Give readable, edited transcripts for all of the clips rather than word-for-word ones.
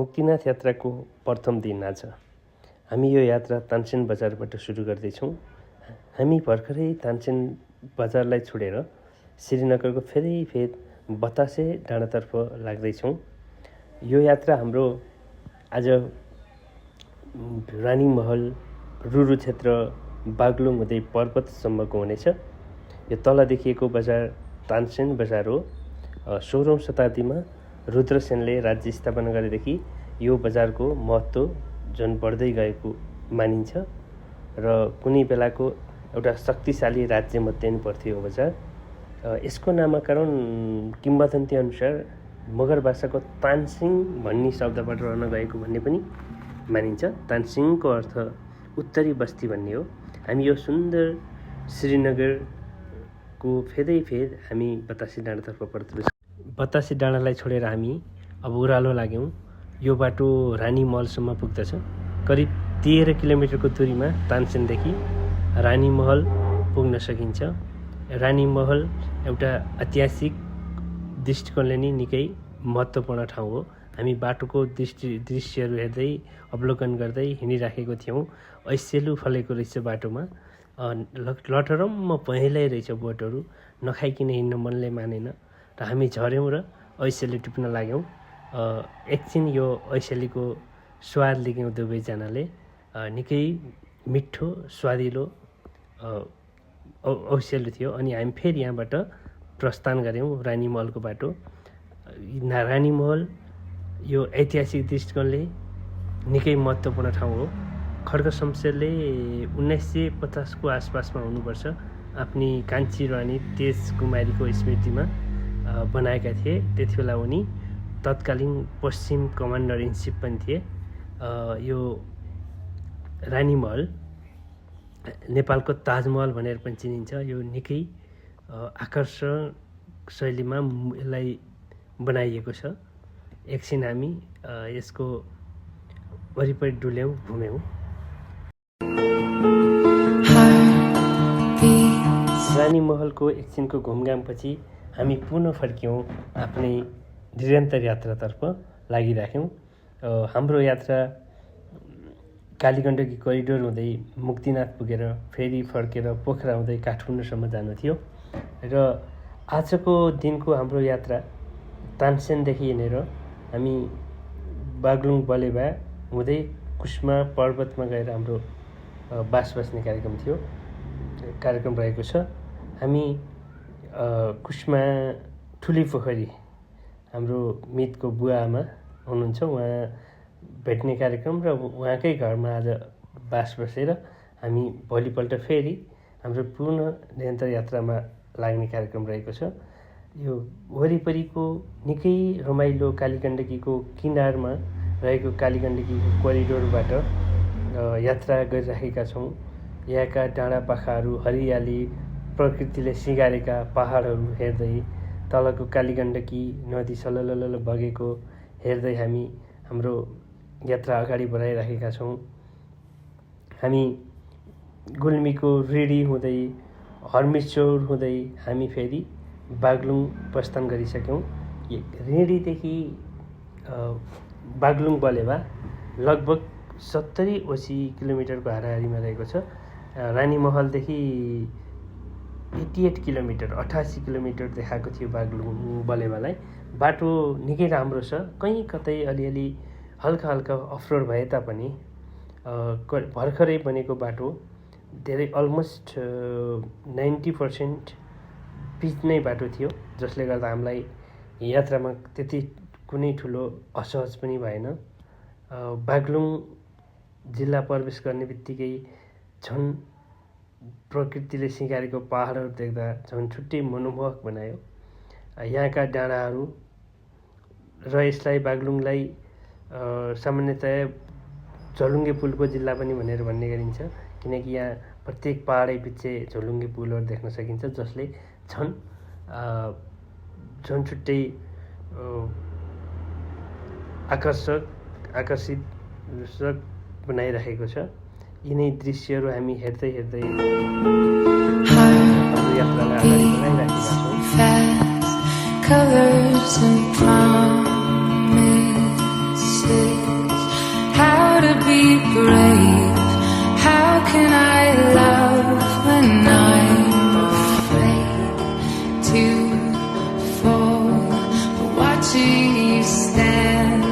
मुक्तिनाथ यात्राको प्रथम दिन आज हामी यो यात्रा तानसेन बजारबाट सुरु गर्दैछौँ। हामी भर्खरै तानसेन बजारलाई छोडेर श्रीनगरको फेरि बतासे डाँडातर्फ लाग्दैछौँ। यो यात्रा हाम्रो आज रानीमहल, रुरु क्षेत्र, बागलुङ हुँदै पर्वतसम्मको हुनेछ। यो तल देखिएको बजार तानसेन बजार हो। 16औं शताब्दीमा रुद्रसेनले राज्य स्थापना गरेदेखि यो बजारको महत्त्व झन् बढ्दै गएको मानिन्छ र कुनै बेलाको एउटा शक्तिशाली राज्यमध्ये पनि पर्थ्यो यो बजार। यसको नामकरण किम्वदन्ती अनुसार मगर भाषाको तानसिङ भन्ने शब्दबाट रहन गएको भन्ने पनि मानिन्छ। तानसिङको अर्थ उत्तरी बस्ती भन्ने हो। हामी यो सुन्दर श्रीनगरको फेद हामी बतासे डाँडातर्फ पर्दछौँ। बतासे डाँडालाई छोडेर हामी अब ओह्रालो लाग्यौँ। यो बाटो रानीमहलसम्म पुग्दछ। करिब 13 किलोमिटरको दूरीमा तानसेनदेखि रानीमहल पुग्न सकिन्छ। रानीमहल एउटा ऐतिहासिक दृष्टिकोणले नि निकै महत्त्वपूर्ण ठाउँ हो। हामी बाटोको दृश्यहरू हेर्दै अवलोकन गर्दै हिँडिराखेको थियौँ। ऐसेलु फलेको रहेछ बाटोमा, लटरम्म पहेँलै रहेछ बोटहरू, नखाइकन हिँड्न मनले मानेन र हामी झऱ्यौँ र ऐसेली टिप्न लाग्यौँ। एकछिन यो ऐसेलीको स्वाद लिग्यौँ दुवैजनाले। निकै मिठो स्वादिलो ऐसेलु थियो। अनि हामी फेरि यहाँबाट प्रस्थान गऱ्यौँ रानीमहलको बाटो। रानीमहल यो ऐतिहासिक दृष्टिकोणले निकै महत्त्वपूर्ण ठाउँ हो। खड्ग शमशेरले 1950 को आसपासमा हुनुपर्छ आफ्नी कान्छी रानी तेज कुमारीको स्मृतिमा बनाएका थिए। त्यति बेला उनी तत्कालीन पश्चिम कमान्डर इन चिफ पनि थिए। यो रानीमहल नेपालको ताजमहल भनेर पनि चिनिन्छ। यो निकै आकर्षक शैलीमा यसलाई बनाइएको छ। एकछिन हामी यसको वरिपरि डुल्यौँ, घुम्यौँ। रानीमहलको एकछिनको घुमघामपछि हामी पुनः फर्क्यौँ आफ्नै निरन्तर यात्रातर्फ लागिराख्यौँ। हाम्रो यात्रा कालीगण्डकी करिडोर हुँदै मुक्तिनाथ पुगेर फेरि फर्केर पोखरा हुँदै काठमाडौँसम्म जानु थियो र आजको दिनको हाम्रो यात्रा तानसेनदेखि हिँडेर हामी बागलुङ बलेबा हुँदै कुस्मा पर्वतमा गएर हाम्रो बास बस्ने कार्यक्रम रहेको छ। हामी कुस्मा ठुली पोखरी हाम्रो मितको बुवा आमा हुनुहुन्छ, उहाँ भेट्ने कार्यक्रम र उहाँकै घरमा आज बास बसेर हामी भोलिपल्ट फेरि हाम्रो पुनः निरन्तर यात्रामा लाग्ने कार्यक्रम रहेको छ। यो वरिपरिको निकै रमाइलो कालीगण्डकीको किनारमा रहेको कालीगण्डकीको कोरिडोरबाट यात्रा गरिराखेका छौँ। यहाँका डाँडापाखाहरू, हरियाली, प्रकृतिले सिँगारेका पहाडहरू हेर्दै, तलको कालीगण्डकी नदी सललल बगेको हेर्दै हामी हाम्रो यात्रा अगाडि बढाइराखेका छौँ। हामी गुल्मीको रिडी हुँदै हर्मिचौर हुँदै हामी फेरि बागलुङ प्रस्थान गरिसक्यौँ। रिडीदेखि बागलुङ बलेबा लगभग 70-80 किलोमिटरको हाराहारीमा रहेको छ। रानीमहलदेखि 88 किलोमिटर 88 किलोमिटर देखाएको थियो बागलुङ बलेबालाई। बाटो निकै राम्रो छ। कहीँ कतै अलिअलि हल्का अफरोड भए तापनि भर्खरै बनेको बाटो धेरै अलमोस्ट 90% पिच नै बाटो थियो, जसले गर्दा हामीलाई यात्रामा त्यति कुनै ठुलो असहज पनि भएन। बागलुङ जिल्ला प्रवेश गर्ने बित्तिकै झन् प्रकृतिले सिँगारेको पहाडहरू देख्दा झन् छुट्टै मनमोहक बनायो। यहाँका डाँडाहरू र यसलाई बागलुङलाई सामान्यतया झोलुङ्गे पुलको जिल्ला पनि भनेर भन्ने गरिन्छ, किनकि यहाँ प्रत्येक पहाडै पछि झोलुङ्गे पुलहरू देख्न सकिन्छ, जसले झन् छुट्टै आकर्षित बनाइरहेको छ। यिनै दृश्यहरू हामी हेर्दै हाम्रो यात्रालाई अगाडि बढाइराखेका छौँ। is how to be brave. How can I love when I'm afraid to fall? But watching you stand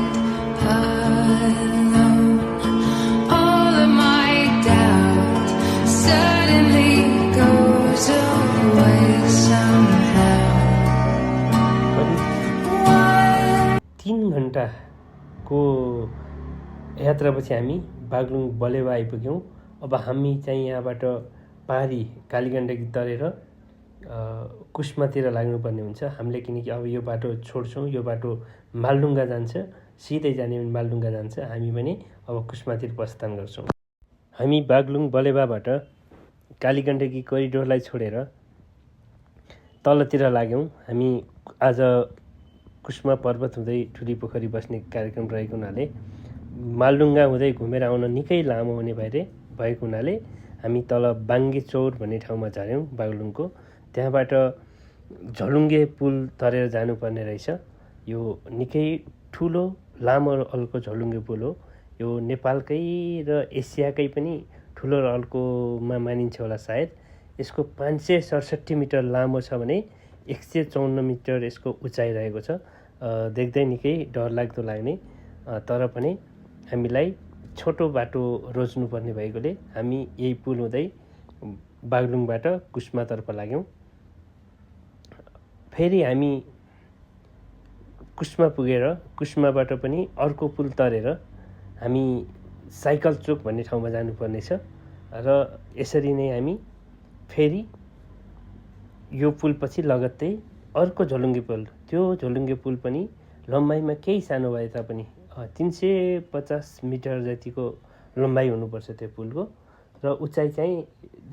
alone, all of my doubt suddenly goes away somehow. 3 घन्टाको यात्रापछि हामी बागलुङ बलेवा आइपुग्यौँ। अब हामी चाहिँ यहाँबाट पहाडी कालीगण्डकी तरेर कुस्मातिर लाग्नुपर्ने हुन्छ हामीले, किनकि अब यो बाटो छोड्छौँ। यो बाटो मालडुङ्गा जान्छ, सिधै जाने भने मालडुङ्गा जान्छ। हामी पनि अब कुस्मातिर प्रस्थान गर्छौँ। हामी बागलुङ बलेवाबाट कालीगण्डकी कोरिडोरलाई छोडेर तलतिर लाग्यौँ। हामी आज कुस्मा पर्वत हुँदै ठुली पोखरी बस्ने कार्यक्रम रहेको हुनाले मालडुङ्गा हुँदै घुमेर आउन निकै लामो हुने भएको हुनाले हामी तल बाङ्गे चौर भन्ने ठाउँमा झऱ्यौँ बागलुङको। त्यहाँबाट झलुङ्गे पुल तरेर जानुपर्ने रहेछ। यो निकै ठुलो लामो अल्को झलुङ्गे पुल हो। यो नेपालकै र एसियाकै पनि ठुलो अल्कोमा मानिन्छ होला सायद। यसको 567 मिटर लामो छ भने 154 मिटर यसको उचाइ रहेको छ। देख्दै निकै डरलाग्दो लाग्ने, तर पनि हामीलाई छोटो बाटो रोज्नुपर्ने भएकोले हामी यही पुल हुँदै बागलुङबाट कुस्मातर्फ लाग्यौँ। फेरि हामी कुस्मा पुगेर कुस्माबाट पनि अर्को पुल तरेर हामी साइकल चोक भन्ने ठाउँमा जानुपर्नेछ र यसरी नै हामी फेरि यो पुलपछि लगत्तै अर्को झलुङ्गे पुल, त्यो झलुङ्गे पुल पनि लम्बाइमा केही सानो भए तापनि 350 मिटर जतिको लम्बाइ हुनुपर्छ त्यो पुलको, र उचाइ चाहिँ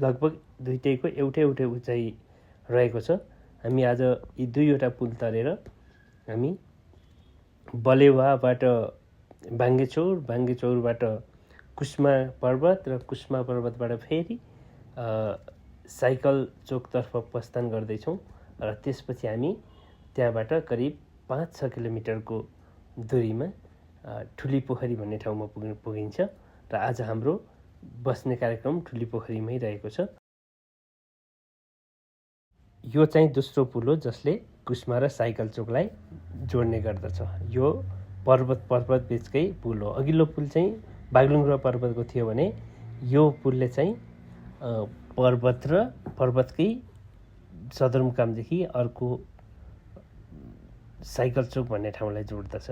लगभग दुईटैको एउटै उचाइ रहेको छ। हामी आज यी दुईवटा पुल तरेर हामी बलेवाबाट बाङ्गेचौरबाट कुस्मा पर्वत र कुस्मा पर्वतबाट फेरि साइकल चोकतर्फ प्रस्थान गर्दैछौँ र त्यसपछि हामी त्यहाँबाट करिब 5-6 किलोमिटरको दूरीमा ठुली पोखरी भन्ने ठाउँमा पुगिन्छ र आज हाम्रो बस्ने कार्यक्रम ठुली पोखरीमै रहेको छ। यो चाहिँ दोस्रो पुल हो जसले कुस्मा र साइकल चोकलाई जोड्ने गर्दछ। यो पर्वत बिचकै पुल हो। अघिल्लो पुल चाहिँ बागलुङ र पर्वतको थियो भने यो पुलले चाहिँ पर्वत र पर्वतकै सदरमुकामदेखि अर्को साइकल चोक भन्ने ठाउँलाई जोड्दछ।